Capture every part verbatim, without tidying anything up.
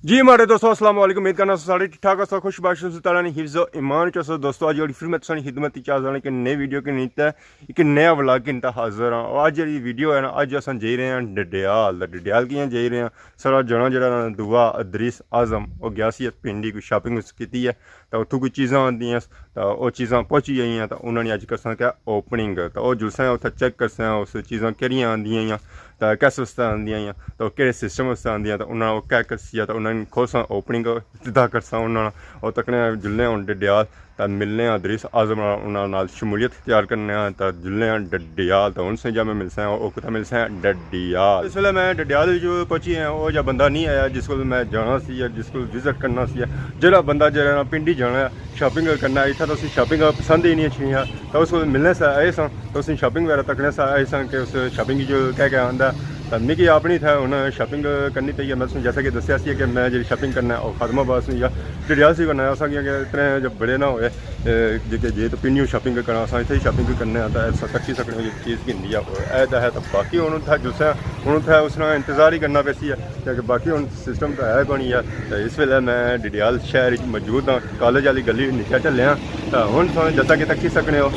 جی ماڑے دوستو، السلام علیکم۔ امید کرنا سارے ٹھیک ٹھاک ہسو، خوش باش ہسو، تعالیٰ نی حفظ و ایمان چ ہسو۔ دوستو، اج جوڑی پھر میں تساں نی خدمت وچ حاضر ہاں کہ نئے ویڈیو کے نیتے، ایک نیا ولاگ کے نیتے حاضر ہاں۔ اور اج جیڑی ویڈیو ہے نا، اج اساں جائی رہے ہیں ڈڈیال۔ تے ڈڈیال کیاں جائی رہے ہیں؟ سارا جنا جیڑا نا دوا ادریس اعظم، او گیا سی پنڈی کوئی شاپنگ اس کیتی ہے، تے اتھوں کوئی چیزاں آندیاں، تے او چیزاں پہنچی گئیاں، تے انہاں نے اج کرساں کیا اوپننگ، تے او جلساں اتھے چیک کرساں اس چیزاں کیڑیاں آندیاں، تے کس واسطے آندیاں، تے او کیڑے سسٹم واسطے آندیاں، تے انہاں او کیا کرسی، تے انہاں نے کھولساں اوپننگ، افتتاح کرساں انہاں نا۔ او تکنے جلنے ہن ڈڈیال، تے ملنے آں ادریس اعظم نال، انہاں نال شمولیت اختیار کرنے آں، تے جلنے آں ڈڈیال، تے ہن سنجا میں ملساں، او کتھے ملساں؟ ڈڈیال۔ اس ویلے میں ڈڈیال وچ پہنچی ہاں، او جا بندہ نہیں آیا جس کول میں جانا سی یا جس کول وزٹ کرنا سی۔ جیڑا بندہ جیڑا نا پنڈی جانا ہے، شاپنگ کرنا ہے، اتھا تو اسی شاپنگ پسند ہی نہیں اچھنی ہے، تو اس کول ملنے سے آئے ساں، تو اسی شاپنگ وغیرہ تکنے سے آئے ساں کہ اس شاپنگ جو کہہ کے آندا ہے۔ تو مکی اپنی تھا ہن شاپنگ کرنی پئی ہے۔ میں تساں جیسا کہ دسیا سی کہ میں جی شاپنگ کرنا ہے، او خادم آباد سے یا ڈڈیال سے کرنا ہے، اساں کیونکہ اتنے جو بڑے نہ ہوئے، اے، جے کہ جے تو پنڈیوں شاپنگ کرنا، اساں اتھے ہی شاپنگ کرنے آں، تے اساں تکی سکنے ہو یہ چیز گھندی آ، او اے تے ہے۔ تو باقی ہن اتھا جلساں، ہن اتھا اس نا انتظار ہی کرنا پیسی ہے، کیونکہ باقی ہن سسٹم تو ہے کونی ہے۔ تے اس ویلے میں ڈڈیال شہر وچ موجود ہاں، کالج والی گلی نیچے چلے ہاں۔ تے ہن تساں جیسا کہ تکی سکنے ہو،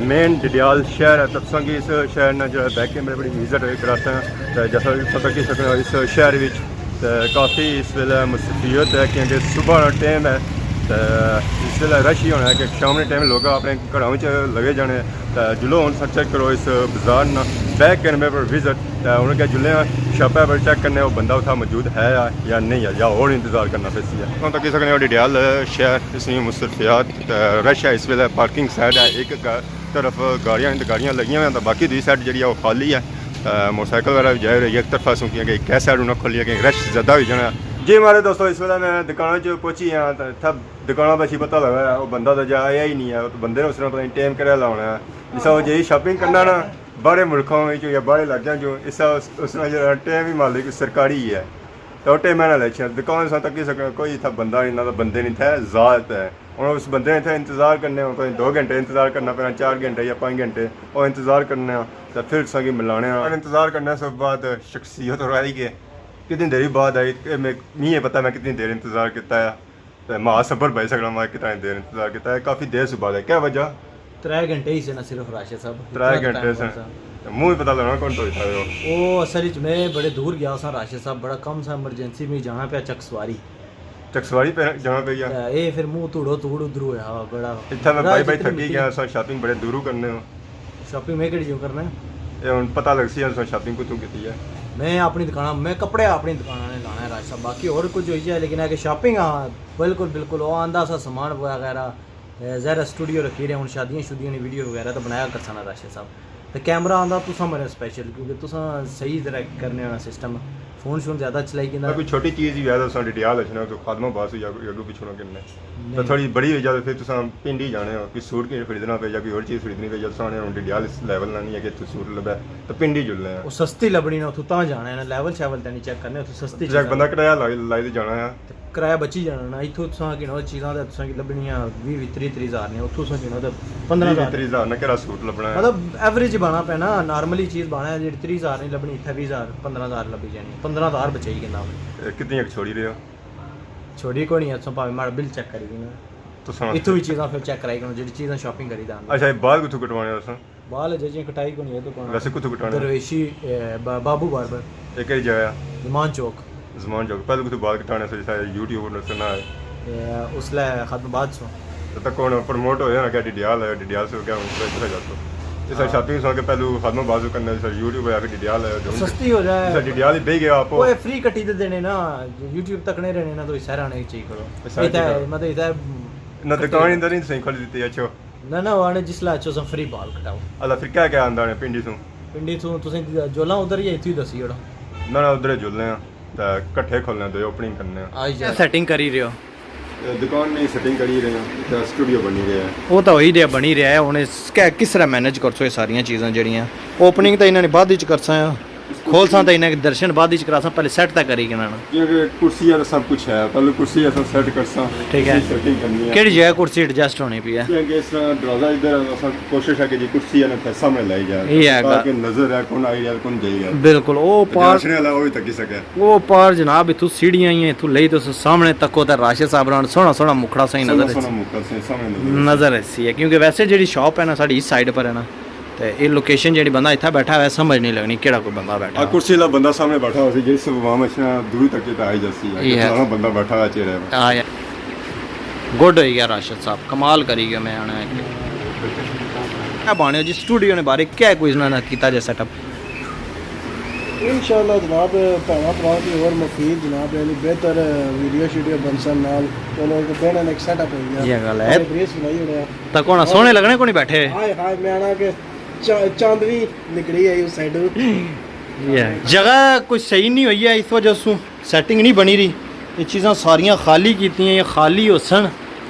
مین ڈڈیال شہر ہے، تے تساں کی اس شہر نا جو ہے بیک کیمرے بڑی وزٹ کراتے ہیں۔ تے جیسا کہ تساں تکی سکنے ہو، اس شہر وچ تے کافی اس ویلے مصروفیت ہے، کیونکہ صبح نا ٹائم ہے، تے اس ویلے رش ہی ہونا ہے کہ شام نے ٹائم لوگ اپنے گھراں وچ لگے جانے۔ تے جلو ہن سا چیک کرو اس بازار نا، بیک کیمرے پر وزٹ، تے ہن کہ جلے آں شاپا پر چیک کرنے او بندہ اتھا موجود ہے یا نہیں ہے، یا ہور انتظار کرنا پیسی ہے۔ تساں تکی سکنے ہو ڈڈیال شہر، اس نی مصروفیات، تے رش ہے اس ویلے، پارکنگ سائڈ ہے، ایک گا-، طرف گاڑیاں، گاڑیاں لگیاں ہوئیاں، تے باقی دوئی سائڈ جیڑی ہے او خالی ہے۔ تے موٹر سائیکل وغیرہ بھی جائے رہے، ایک طرفہ سوں کیونکہ ایک سائڈ انہاں کھولی ہے کہ رش زیادہ ہوئی جانا۔ جی ماڑے دوستو، اس ویلے میں دکاناں چ پہنچی ہاں، تے اتھا دکاناں پہ اسی پتہ لگا ہے، او بندہ تے جا آیا ہی نہیں ہے، او تے بندے نے اس طرح پتہ نہیں ٹائم کیڑا لانا ہے۔ جس وجہ شاپنگ کرنا نا، باہرے ملکاں وچ یا باہرے علاقیاں چوں، اس، اس طرح جیڑا ٹائم ہی مالک سرکاری ہی ہے۔ تے او ٹائم نہ لے چھڑ، دکان ساں تکی سکنے، کوئی اتھا بندہ نہیں، نہ تے بندے نہیں تھے، ذات ہے۔ ہن اس بندے نے اتھے انتظار کرنے، ہن کوئی دو گھنٹے انتظار کرنا پینا، چار گھنٹے یا پنج گھنٹے، او انتظار کرنے آں، تے پھر تساں کی ملانے آں۔ انتظار کرنے سے بعد شخصیت اور آئی گئے، کتنی دیر بعد آئی، اے میں، می یہ پتہ میں کتنی دیر انتظار کیتا ہے، تے میں صبر بھائی سکنا میں کتنی دیر انتظار کیتا ہے، کافی دیر سے بعد ہے۔ کیا وجہ؟ ترے گھنٹے ہی سے نا صرف راشد صاحب، ترے اتنا گھنٹے ٹائم سے۔ ہونا سا۔ منہ ہی پتہ لگنا کون تو اتھا ہو۔ او اصل وچ میں بڑے دور گیا سا راشد صاحب، بڑا کم سا، ایمرجنسی میں جانا پیا چکسواری۔ چکسواری پہ جانا پہ گیا۔ تے اے پھر منہ توڑو توڑ ادھر ہویا بڑا۔ اتھا میں بڑا بھائی بھائی جتنی تھکی مٹی۔ گیا، اساں شاپنگ بڑے دوروں کرنے ہو۔ شاپنگ میں کیڑی جو کرنا ہے؟ اے ہن پتہ لگسی اساں شاپنگ کتھوں کیتی ہے۔ میں اپنی دکاناں، میں کپڑے اپنی دکاناں نے لانا ہے راشد صاحب، باقی اور کچھ ہوئی جائے، لیکن ہے کہ شاپنگ، ہاں، بالکل، بالکل، او آندا سا سامان وغیرہ۔ اے، ظاہر ہے، سٹوڈیو رکھی رہے، ہن شادیاں شدیاں نی ویڈیو وغیرہ تو بنایا کرساں نا راشد صاحب۔ تے کیمرہ آندا تساں میرے اسپیشل، کیونکہ تساں صحیح طرح کرنے ہونا سسٹم۔ فون شون زیادہ چلائی کیندا۔ کوئی چھوٹی چیز ہی ہے تو اساں ڈیٹیل اچھنا تو خادمہ باس یا کوئی اگوں پچھوں کرنے۔ تو نہیں۔ تھوڑی بڑی ہوئی جائے تو پھر تساں پنڈی جانے ہو، کوئی سوٹ کی خریدنا پے یا کوئی اور چیز خریدنی پے، یا تساں نے ہن ڈیٹیل اس لیول نہ نہیں ہے کہ اتھوں سوٹ لبھے، تو پنڈی جلنے ہیں۔ وہ سستی لبنی نا، اتھوں تاں جانا ہے نا، لیول شیول تے نہیں چیک کرنے، اتھوں سستی جیک چیزاں بندہ لبنی۔ کرایہ لائی، لائی تے جانا ہے۔ کرایہ بچی جانا نا، اتھوں تساں گھنو چیزاں تے تساں کی لبنیاں ویہہ ویہہ تریہہ تریہہ ہزار نے، اتھوں تساں گھنو تے پندرہ ہزار۔ ویہہ تریہہ ہزار نا کیڑا سوٹ لبنا ہے؟ مطلب ایوریج ہی بانا پینا، نارملی چیز بانا ہے، جیڑی تریہہ ہزار نہیں لبنی، اتھے ویہہ ہزار، پندرہ ہزار لبی جانی، پندرہ ہزار بچائی گھننا میں۔ اے، کتنی ایک چھوڑی رہے ہو؟ چھوڑی کوئی نہیں، اتھوں بھاویں ماڑا بل چیک کری گھنو۔ تساں اتھوں بھی چیزاں پھر چیک کرائی گھنو، جیڑی چیزاں شاپنگ کری داں۔ اچھا، اے بال کتھوں کٹوانے ہو تساں؟ بال اجے جی کٹائی کونی ہے تو کون؟ ویسے کتھوں کٹانے؟ درویشی، اے، با-، بابو باربر۔ اے کیڑی جگہ ہے؟ زمان چوک۔ زمان چوک۔ پہلے کتھوں بال کٹانے سے، سارے یوٹیوب پر سنا ہے۔ اے، اس لے خادم آباد سوں۔ تو تک کون پروموٹ ہویا نا کیا ڈیڈیال ہے، ڈیڈیال سے کیا ہوں، کدھر جا سو؟ اس ہاں۔ شاپنگ سو کے پہلو خادم آباد سوں کرنا، سر یوٹیوب ہے، پھر ڈیڈیال ہے، جو سستی ہو جائے۔ سر ڈیڈیال ہی بہ گیا آپ۔ وہ فری کٹی دے دینے نا، یوٹیوب تک نہیں رہنے نا، تو سارا نہیں چاہیے کرو۔ سارا اتھا چاہیے۔ مطلب اتھا نہ دکان اندر نہیں سہی کھولی دیتی، اچھا۔ نہ، نہ، وہ آنے جس لے اچھو سا فری بال کٹاؤ۔ اللہ، پھر کیا کیا آندا نے پنڈی سوں؟ پنڈی سوں تسیں جولاں ادھر ہی اتھی دسی اوڑا۔ نہ، نہ، ادھر ہی جلنے آں، تے کٹھے کھولنے آں، تے اوپننگ کرنے آں۔ آئی جا۔ سیٹنگ کری رہے ہو؟ اے، دکان نہیں سیٹنگ کری رہے ہاں، تے سٹوڈیو بنی رہیا ہے۔ وہ تو ہوئی رہیا، بنی رہیا ہے، ہن اس کہ-، کس طرح مینج کرسو یہ ساریاں چیزاں جیڑیاں؟ اوپننگ تو انہاں نے بعد وچ کرساں آ۔ کھولساں تے انہاں کے درشن بعد وچ کراساں، پہلے سیٹ تے کری گھننا۔ کیونکہ کرسی والا سب کچھ ہے، پہلے کرسی اساں سیٹ کرساں، کیڑی جگہ کرسی ایڈجسٹ ہونی پئی ہے؟ کیونکہ اس طرح دروازہ ادھر ہے، اساں کوشش ہے کہ جی کرسی والا پھر سامنے لائی جائے، یہ ہے تاکہ نظر ہے کون آئی رہیا کون جائی رہیا۔ بالکل، او پار، والا وہ بھی تکی سکے۔ او پار جناب، اتھوں سیڑھیاں ہی ہیں، اتھوں لئی تساں سامنے تکو تے راشد صاحب ران سوہنا سوہنا مکھڑا سہی نظر سامنے نظر ایسی ہے، کیونکہ ویسے جیڑی شاپ ہے نا ساڑی اس سائیڈ پر ہے نا، تے اے لوکیشن جیڑی بندہ اتھا بیٹھا ہویا سمجھ نہیں لگنی کیڑا کوئی بندہ بیٹھا ہوا۔ کرسی والا بندہ سامنے بیٹھا ہوا سی، جس عوام اچھنا دور تک تے آئی جاسی ہے کہ فلانا بندہ بیٹھا ہوا چہرے۔ گڈ ہوئی گیا راشد صاحب، کمال کری گیا میں آنا ہے۔ کیا بانے ہو جی، سٹوڈیو نے بارے کیا کوئی انہاں نے کیتا جا سیٹ اپ؟ انشاءاللہ جناب، بھراواں بھراواں کی اور مفید جناب، یعنی بہتر ویڈیو شیڈیو بنسن نال۔ چلو، ایک بہن ایک سیٹ اپ ہوئی گیا۔ یہ گل ہے۔ بریس بنائی ہونے۔ تک ہونا سوہنے لگنے کو نہیں بیٹھے۔ ہائے ہائے، میں آنا کہ چا-، چاندنی نکلی آئی اس سائیڈ۔ جگہ کچھ صحیح نہیں ہوئی ہے، اس وجہ سوں سیٹنگ نہیں بنی رہی۔ یہ چیزاں ساریاں خالی کیتی ہیں، یہ خالی ہوسن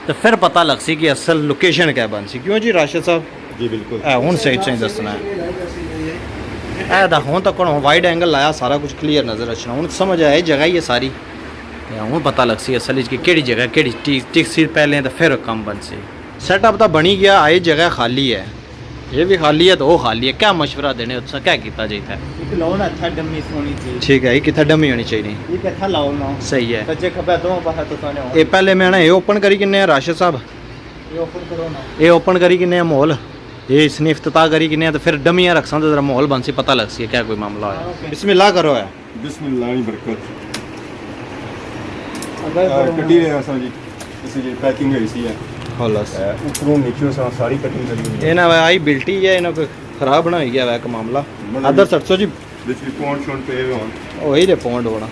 تے پھر پتہ لگ سی کہ اصل لوکیشن کیا بن سی۔ کیوں جی راشد صاحب؟ جی بالکل۔ اے ہن صحیح صحیح دسنا ہے۔ اے دا ہن تک ہن وائڈ اینگل لایا، سارا کچھ کلیئر نظر اچھنا۔ ہن سمجھ آیا، یہ جگہ ہی ہے ساری۔ تے ہن پتہ لگ سی اصل وچ کہ کیڑی جگہ، کیڑی ٹک، ٹک سی پہلے تے پھر کم بن سی۔ سیٹ اپ تاں بنی گیا، اے جگہ خالی ہے، یہ بھی خالی ہے تو وہ خالی ہے۔ کیا مشورہ دینے، اتساں کیا کیتا جائے اتھے؟ ایک لاؤ نا، اتھا ڈمی ہونی چاہیے۔ ٹھیک ہے، ایک اتھا ڈمی ہونی چاہیے۔ ایک اتھا لاؤ نا۔ صحیح ہے۔ سجے کھبے دونوں پاسے تساں نے ہونا۔ یہ پہلے میں نا یہ اوپن کری کنے راشد صاحب۔ یہ اوپن کرو نا۔ یہ اوپن کری کنے ماحول۔ یہ اس نے افتتاح کری کنے تو پھر ڈمیاں رکھساں تو ذرا ماحول بن سی، پتہ لگ سی کیا کوئی معاملہ ہویا۔ ہاں، اوکے۔ بسم اللہ کرو ہے۔ بسم اللہ نی برکت۔ اگر آ، کرو کٹی نا۔ رہے اساں جی، اس جی پیکنگ ہوئی سی ہے۔ خلاص۔ اے، اوپروں نیچوں سا ساری کٹنگ کری ہوئی ہے۔ یہ نا آئی بلٹی ہے، انہاں کوئی خراب نہ ہوئی گیا ہے معاملہ۔ مطلب ادھر سٹ سو جی۔ وچ بھی پونڈ شونڈ پے ہوئے ہون۔ وہی دے پونڈ ہونا۔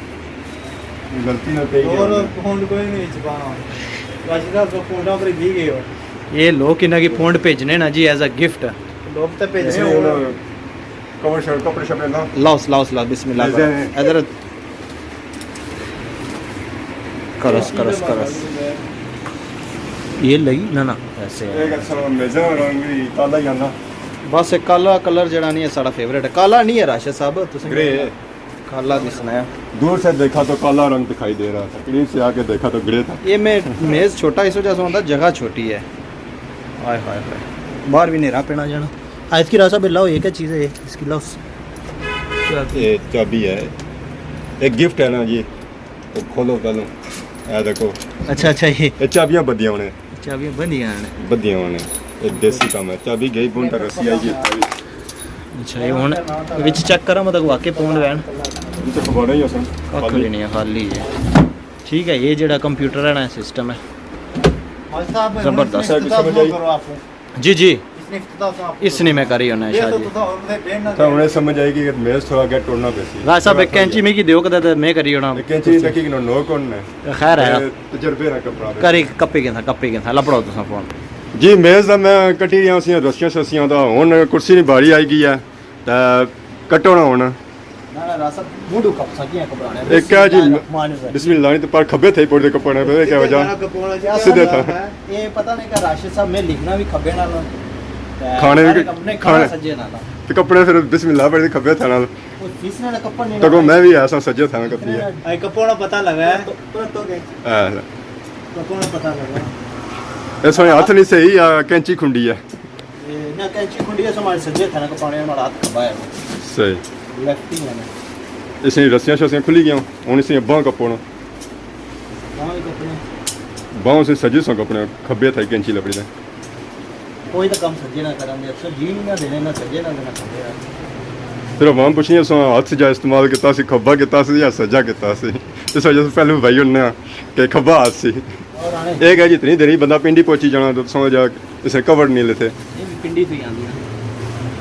غلطی نہ پئی اور گیا۔ پونڈ کوئی نہیں وچ پانا۔ راشد صاحب تو پونڈاں پر ہی دی گئے ہو۔ یہ لوگ انہاں کی پونڈ بھیجنے نا جی، ایز اے گفٹ۔ لوگ تو بھیجنے ہو۔ کور شور، کپڑے شپڑے لاؤ۔ لاؤ، لاؤ، لاؤ، بسم اللہ کرو۔ ادھر کرس، کرس، کرس۔ یہ لگی؟ نہ، نہ، ایسے ہے۔ ایک اچھا میزا رنگ بھی کالا ہی آنا۔ بس ایک کالا کلر جڑا نہیں ہے ساڑا فیورٹ ہے۔ کالا نہیں ہے راشد صاحب، تساں گرے ہے۔ کالا دسنا ہے۔ دور سے دیکھا تو کالا رنگ دکھائی دے رہا تھا، قریب سے آ کے دیکھا تو گرے تھا۔ یہ میں میز چھوٹا اس وجہ سے ہوتا، جگہ چھوٹی ہے۔ ہائے، ہائے، ہائے۔ باہر بھی نیرا پینا جانا۔ آ، اس کی راشد صاحب لاؤ، یہ کیا چیز ہے؟ یہ اس کی لاؤ۔ یہ چابی ہے، ایک گفٹ ہے نا جی، تو کھولو پہلو۔ اے دیکھو۔ اچھا، اچھا، یہ یہ چابیاں بدیاں ہونے۔ چابیاں بدیاں ہونے۔ بدیاں ہونے۔ یہ دیسی کام ہے۔ چابی گئی بن تک رسی آئی گئی۔ اچھا، یہ ہن وچ چیک کراں، مطلب واقعی پونڈ وین؟ یہ تو کباڑا ہی ہو سن۔ ککھ بھی نہیں ہے، خالی ہے۔ ٹھیک ہے، یہ جڑا کمپیوٹر ہے نا، سسٹم ہے۔ بھائی صاحب، زبردست۔ ہن اس نے افتتاح کرو آپ۔ جی، جی۔ اس نے افتتاح کرو آپ۔ اس نے میں کری ہونا ہے، یہ شاہ تو جی۔ تو ہن سمجھ آئی کہ میز تھوڑا اگے ٹرنا پے سی۔ راج صاحب، ایک کینچی میں کی دیو کدے تے میں کری ہونا۔ ایک کینچی تکی کنو نو کون نے۔ خیر ہے۔ اے تجربے نا کپڑا۔ کری کپی گئے تھا، کپی گئے تھا، لپڑو تساں فون۔ جی، میز دا میں کٹی رہیا سی، رسیاں شسیاں دا، ہن کرسی نی باری آئی گئی ہے، تے کٹو نا ہن۔ نہ، نہ، راج صاحب، مونڈھو کپسا کیاں کپڑا نے؟ ایک کیا جی، بسم اللہ الرحمن الرحیم۔ بسم اللہ نہیں تو پر کھبے تھے پڑ دے کپڑے پہ کیا وجہ؟ کپڑا جی، سیدھے تھا۔ یہ پتہ نہیں کہ راشد صاحب میں لکھنا بھی کھبے نال۔ کھانے بھی کھانے کھانے۔ سجے نال۔ تو کپڑے پھر بسم اللہ پڑھ دے کھبے تھے نال۔ تکو میں بھی ایسا سجے تھا نا کپڑے۔ اے کپڑا پتہ لگا ہے۔ ہاں۔ کپڑا پتہ لگا۔ اس میں ہاتھ نہیں صحیح یا کینچی کھنڈی ہے؟ اے نہ کینچی کھنڈی ہے، سمجھ سجے تھا نا کپانے ہمارا ہاتھ کھبا ہے۔ صحیح۔ لیفٹ ہی ہے نا۔ اس نے رسیاں شسیاں کھلی گیاں، ہن اس نے باں کپڑا۔ باں کپڑا۔ باں سے سجے سو کپڑے، کھبے تھا کینچی لپڑی دے۔ کوئی تو کم سجے نہ کرن دے، اکثر جی نہیں نہ دینے، نہ سجے نہ دینا کھبے آ۔ پھر عوام پوچھنی ہے، اساں ہاتھ سجا استعمال کیتا سی، کھبا کیتا سی یا سجا کیتا سی؟ اس وجہ سے پہلے بھائی انہاں نے کہ کھبا ہاتھ سی۔ اور آنے۔ ایک ہے جتنی دیر ہی بندہ پنڈی پہنچی جانا تو سمجھ آ اسے کور نہیں لیتے۔ یہ بھی پنڈی تو ہی آندی ہے۔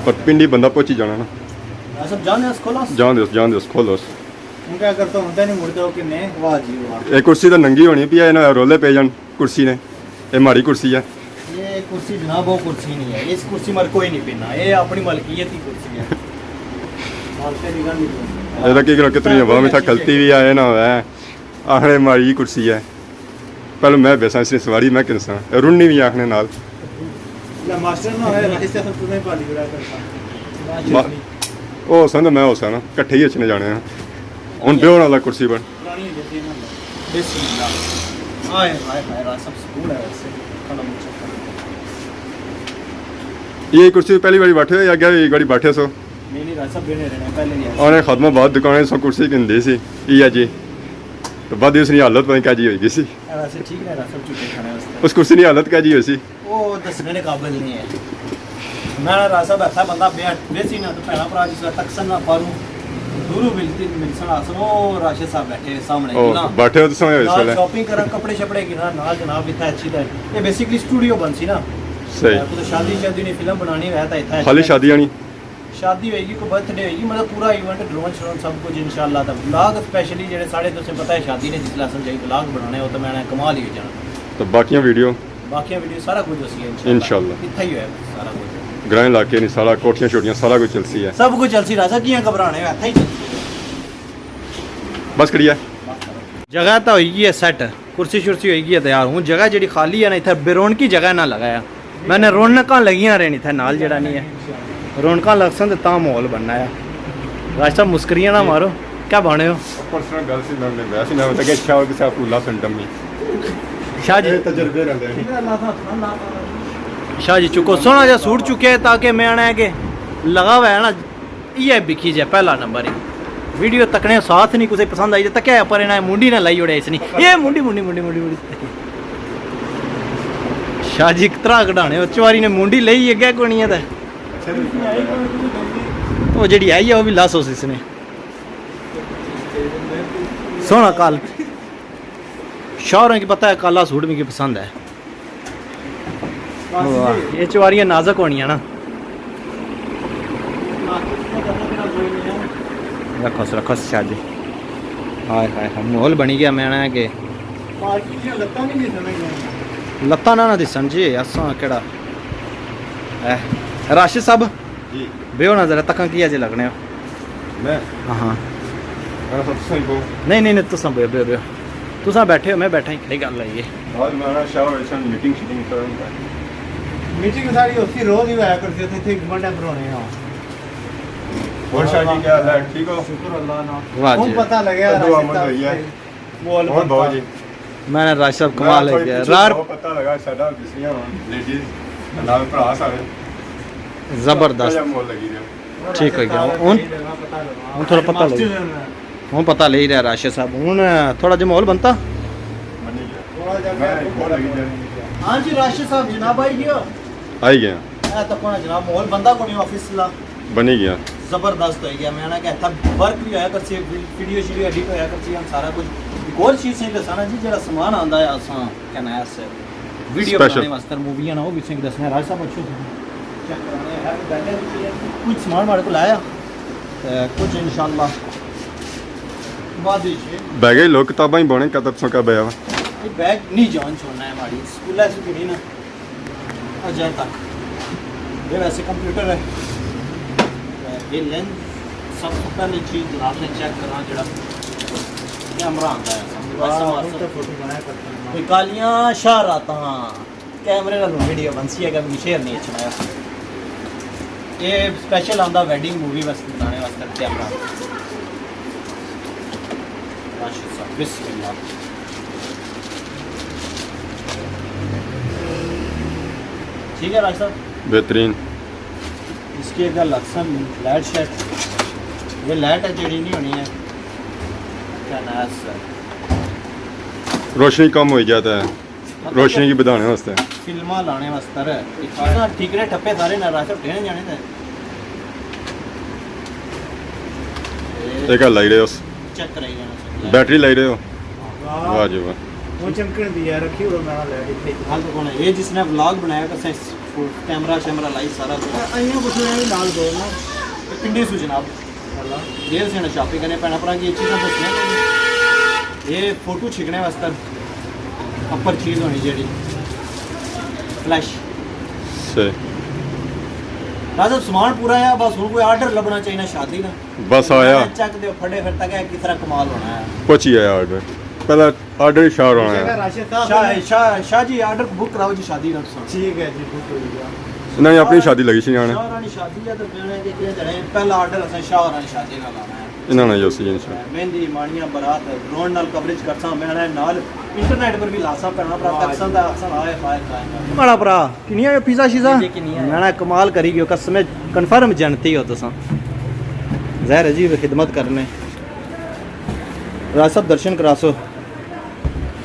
پر پنڈی بندہ پہنچی جانا نا۔ اچھا، جان دے اس کھولا۔ جان دے اس، جان دے اس کھولو اس۔ ہوں کیا کرتا ہوں، تینوں مڑ کے وہ کنے؟ واہ جی واہ۔ یہ کرسی تو ننگی ہونی پئی ہے، انہاں رولے پے جان۔ کرسی نے، یہ ماڑی کرسی ہے۔ یہ کرسی جناب، وہ کرسی نہیں ہے، اس کرسی مر کوئی نہیں پینا، یہ اپنی ملکیت کی کرسی ہے۔ مالکے دی گل نہیں۔ یہ تو کی کرو، کتنی عوام اتھا کھلتی بھی آئے نہ ہوئے، آخنے ماڑی کرسی ہے۔ پہلے میں بیساں اس نے سواری میں کنساں، یہ رنی بھی آخنے نال۔ نہ ماسٹر نہ ہوئے، اس سے سب تمہیں پالی گرا کرتا۔ ما-، او حسین تے میں حسین ہاں، کٹھے ہی اچھنے جانے ہاں۔ ہن بیو نال کرسی پر۔ پرانی دیسی نہ لو۔ دیسی نہ لو۔ ہائے، ہائے، ہائے، راج صاحب سکول ہے ویسے۔ کھڑا مچھر کھڑا۔ یہ کرسی پہلی باری بیٹھے ہو یا اگے بھی ایک باری بیٹھے سو؟ نہیں، نہیں، راج صاحب بیٹھے رہنے، پہلے بھی ایسے۔ انہیں خادمہ بعد دکانے سو کرسی کن دی سی، یہ جی۔ تو بعد اس نی حالت پتہ نہیں کیا جی ہوئی گئی سی۔ اے ویسے ٹھیک نے راج صاحب، جھوٹے کھانے واسطے۔ اس کرسی نی حالت کیا جی ہوئی سی؟ او دسنے نے قابل نہیں ہے۔ میں راج صاحب ایسا بندہ بے-، بیسی نہ تو بھیناں بھرا جس ویلے تکسن نہ پاروں، دوروں ملتی، ملسن آسن، او راشد صاحب بیٹھے سامنے او، جی نا۔ بیٹھے ہو تساں اس نال ویلے؟ شاپنگ کراں، کپڑے شپڑے گھناں، نال جناب اتھا اچھی تے۔ اے بیسیکلی سٹوڈیو بنسی نا۔ صحیح۔ تے کدے شادی شادی نی فلم بنانی ہویا تے اتھا خالی اچھی تے۔ شادی آنی؟ شادی ہوئے گی، کوئی برتھ ڈے ہوئے گی، مطلب پورا ایونٹ، ڈرون شرون سب کچھ انشاءاللہ۔ تے ولاگ اسپیشلی جڑے ساڑے تساں پتہ ہے شادی نے جس ویلے اساں جائی ولاگ بنانے ہو تے میں نے کمال ہی ہو جانا۔ تے باقیاں ویڈیو؟ باقیاں ویڈیو سارا کچھ ہوسی انشاءاللہ۔ انشاءاللہ۔ اتھا ہی ہویا سارا کچھ۔ گرائیں علاقے نی سارا کوٹھیاں شوٹھیاں سارا کچھ چلسی ہے۔ سب کچھ چلسی، راجا کیاں گھبرانے ہو، اتھا ہی چلسی ہے۔ بس کھڑی ہے۔ جگہ تاں ہوئی گئی ہے سیٹ، کرسی شرسی ہوئی گئی ہے تیار۔ ہن جگہ جیڑی خالی ہے نا، اتھے بے رونقی جگہ نہ لگایا۔ میں نے رونقاں لگیاں رہن اتھے نال جیڑا نہیں ہے۔ رونقاں لگسن تے تاں ماحول بننا ہے۔ راج صاحب مسکریاں نہ مارو، کیا بانے ہو؟ پرسنل گل سی، میں نے ویسے نہ ہوتا کہ شاہ کے ساتھ اللہ سنٹم نہیں۔ شاہ جی۔ اے تجربے رہندے نے۔ شاہ جی چکو، سوہنا جا سوٹ چکیا ہے تاکہ میں آنا ہے کہ لگا ہوا ہے نا، یہ بکی جائے پہلا نمبر ہی۔ ویڈیو تکنے ساتھ نہیں، کسے پسند آئی تے تکیا پر انہاں مونڈی نہ لائی اوڑے اس نے۔ یہ مونڈی، مونڈی، مونڈی، مونڈی، مونڈی تکی۔ شاہ جی کترا کڈانے، او چواری نے مونڈی لئی اگے کونی ہے تے۔ او جڑی آئی ہے، او بھی لس اس اس نے۔ سوہنا کال۔ شاہ ہوراں کی پتہ ہے، کالا سوٹ مجھے پسند ہے۔ واہ، یہ چواریاں نازک ہونیاں نا۔ رکھو، رکھو شاہ جی۔ ہائے، ہائے، ہائے، ماحول بنی گیا، میں آنا ہے کہ لتاں نہ، نہ دسن جی، اساں کیڑا۔ اے، راشد صاحب، جی۔ بیو نظر ہے، تکاں کیا جی لگنے ہو؟ میں؟ ہاں، ہاں۔ میں سب سے بہو۔ نہیں، نہیں، نہیں، تساں بیو، بیو، بیو۔ تساں بیٹھے ہو، میں بیٹھا ہی، کئی گل ہے یہ۔ بعد میں آنا شاہ ہوئے سن، میٹنگ شیٹنگ کرن۔ میٹنگ ساری اسی روز ہی ہویا کرسی، اتھے، اتھے گوانڈھے پرونے ہاں۔ اور شاہ جی، کیا حال ہے؟ ٹھیک ہو؟ شکر اللہ نا۔ واہ ہن جی۔ پتہ لگیا کدوں راشد آمد صاحب ہوئی ہے؟ سے ماحول اور بہت بنتا۔ جی۔ میں نے راشد صاحب کمال ہے تھوڑی کیا۔ پوچھی رار بہت پتہ لگا، ساڈا جسریاں ہن لیڈیز نال بھرا سارے۔ زبردست۔ کیا ماحول لگی رہیا؟ ٹھیک ہو گیا۔ ہن، ہن تھوڑا پتہ لگ، ہن پتہ لگی رہیا راشد صاحب۔ ہن تھوڑا جہا ماحول بنتا؟ بنی گیا۔ میں بہت لگی رہیا۔ ہاں جی، راشد صاحب جناب آئی گیا۔ آئی گیا۔ اے تکو نا جناب، ماحول بندا کونی آفس لا۔ بنی گیا۔ زبردست ہوئی گیا۔ میں آنا کہ اتھا ورک بھی ہویا کرسی، وی-، ویڈیو شیڈیو ایڈٹ ہویا کرسی، ہم سارا کچھ۔ ایک اور چیز سے دسانا جی، جڑا سامان آندا ہے اساں کہنا ہے اس ویڈیو اسپیشل۔ بنانے واسطے، موویاں نا، وہ بھی سے دسنا ہے۔ راج صاحب اچھو چیک کرانے ہیں، بیگاں وچ کچھ سامان ہمارے کو لایا، تے کچھ انشاءاللہ بعد وچ۔ بیگ ہی لوگ کتاباں ہی بنے، کتاب سو کیا بیا وا؟ یہ بیگ نہیں جان چھوڑنا ہے ہماری، سکول ہے سو بھی نہیں نا۔ اجے تک۔ یہ ویسے کمپیوٹر ہے۔ یہ لینس، سب سے پہلے چیز جناب نے چیک کرنا جڑا کیمرہ آندا ہے۔ واہ، ہن تے فوٹو بنایا کرتے ہیں۔ یہ کالیاں شاہ راتاں۔ کیمرے نال ویڈیو بنسی ہے کہ مجھے شیئر نہیں اچھنا ہے۔ یہ اسپیشل آندا ویڈنگ مووی واسطے بنانے واسطے کیمرہ۔ راشد صاحب، بسم اللہ۔ ٹھیک ہے راشد صاحب؟ بہترین۔ اس کی اگر لکسن لائٹ شیٹ، یہ لائٹ ہے جڑی نہیں ہونی ہے۔ کیا نام ہے اس؟ روشنی کم ہوئی جاتا ہے۔ مطلب روشنی کی بدھانے واسطے۔ فلماں لانے واسطے رہ۔ ٹھیک ہے، ٹھیک رہے، ٹھپے سارے نہ راشد دینے جانے تے۔ ایک گل لائی رہے ہو؟ چیک کرائی جانا سر۔ بیٹری لائی رہے ہو؟ واہ۔ واہ جی واہ۔ وہ چمکن دی ہے، رکھی ہوئے میں لے کے۔ حال تو کون ہے؟ یہ جس نے ولاگ بنایا، کسے کیمرہ شیمرہ لائی سارا کچھ۔ آئیاں کچھ میں بھی نال دو نا۔ پنڈی سو جناب۔ جیل سے نا شاپنگ کرنے پینا، پر یہ چیزاں دسنے۔ یہ فوٹو چھکنے واسطے اپر چیز ہونی چاہیے، فلیش۔ صحیح۔ راجہ سامان پورا ہے، بس ہن کوئی آرڈر لبنا چاہیے نا شادی نا۔ بس آیا۔ چیک دے پھڑے پھر تک ہے کس طرح کمال ہونا ہے۔ پہنچی آیا آرڈر۔ پہلا آرڈر ہی شاہ ہونا ہے۔ راشد صاحب شاہ، شاہ، شاہ جی آرڈر بک کراؤ جی شادی نا تساں۔ ٹھیک ہے جی، بک ہو گیا۔ انہاں نے اپنی شادی لگی سی آنے۔ شاہ ہوراں نی شادی ہے تے میں نے کہ جڑے پہلا آرڈر اساں شاہ ہوراں نی شادی نال آنا ہے۔ انہاں نے یوسی انشاءاللہ۔ مہندی، مانیاں، برات، ڈرون نال کوریج کرساں، میں نے نال انٹرنیٹ پر بھی لاساں، بھینا بھرا تکساں تے آکھساں، ہائے، ہائے، ہائے، ہائے۔ بڑا بھرا، کنیا ہے پیزا شیزا؟ جی، جی، کنیا ہے۔ میں نے کمال کری گیو، قسم ہے، کنفرم جنتی ہو تساں۔ ظاہر ہے جی، خدمت کرنے۔ راج صاحب، درشن کراسو۔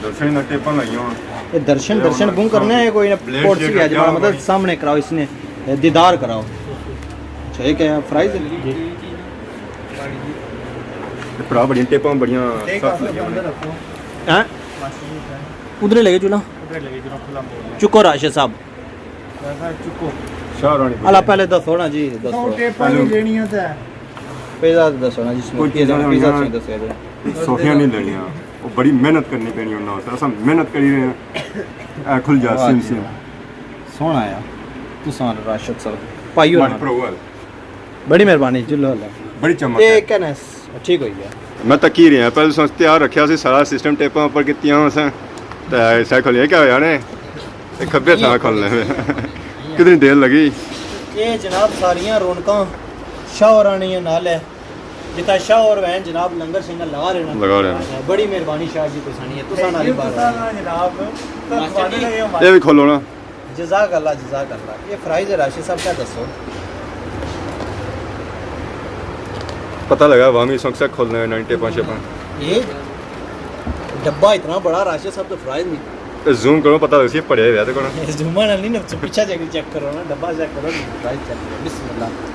درشن نہ ٹیپاں لائیاں۔ اے درشن، اے درشن ہن بوں کرنے ہیں، کوئی نہ بلیڈ پوٹسی شلیڈ ہے جی، رکھیا مطلب ہوئی۔ سامنے کراؤ اس نے، اے دیدار کراؤ۔ اچھا، اے کیا ہے؟ فرائز ہے؟ جی۔ اے بھرا بڑیاں ٹیپاں بڑیاں سخت لگیاں نے۔ ہیں؟ ادھر لگے چولہا۔ چکو راشد صاحب۔ چکو۔ شاہ ہوراں نی اللہ پہلے دسو نا جی، دسو۔ ٹیپاں نہیں لینیاں تے۔ پیزا دسو نا جی، کوئی چیزاں پیزا لینیاں۔ سوکھیاں نہیں لینیاں، وہ بڑی محنت کرنی پینی انہاں واسطے۔ اساں محنت کری رہے ہیں، اے کھل جا واہ سم جی سم۔ واہ۔ سوہنا آیا، تساں راشد صاحب۔ پائی ہونا۔ ماڑے پرو۔ بڑی مہربانی جی، اللہ اللہ۔ بڑی چمک اے ہے۔ کہنا ٹھیک ہوئی گیا۔ میں تکی رہیا، پہلے تساں تیار رکھیا سی سارا سسٹم، ٹیپاں اپر کیتیاں اساں۔ تے سائیکل یہ کیا ہویا نے؟ اے کھبے تھا کھولنے میں۔ کتنی دیر لگی؟ اے جناب ساریاں رونقاں شاہ ہوراں نیاں نال ہے۔ جتھا شاہ ہور وین جناب لنگر شنگر لگا رہے نا۔ لگا رہے نا۔ بڑی مہربانی شاہ جی تساں نی، تساں نال ہی بات ہے۔ جناب، ماسٹر جی۔ یہ بھی کھولو نا۔ جزاک اللہ، جزاک اللہ۔ یہ فرائز ہے راشد صاحب، کیا دسو؟ پتہ لگا عوامی سنگ سے کھولنے ہوئے نائن ٹیپاں شیپاں۔ یہ ڈبہ اتنا بڑا، راشد صاحب تو فرائز نہیں۔ تے زوم کرو، پتہ لگ سی پڑے ہوئے تے کون۔ زوم نال نہیں نا، پیچھے جا کے چیک کرو نا، ڈبہ چیک کرو، فرائز چیک کرو۔ بسم اللہ۔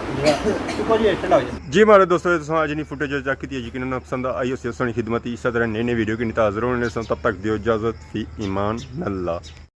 چکو جی، ٹھنڈا ہو جائے۔ جی ماڑے دوستو، تساں اج نی فوٹیج چیک کیتی ہے، یقیناً پسند آئی ہوسی، سنی خدمت اسی طرح نئی نئی ویڈیو کے نال حاضر ہونے سن، تب تک دیو اجازت، فی امان اللہ۔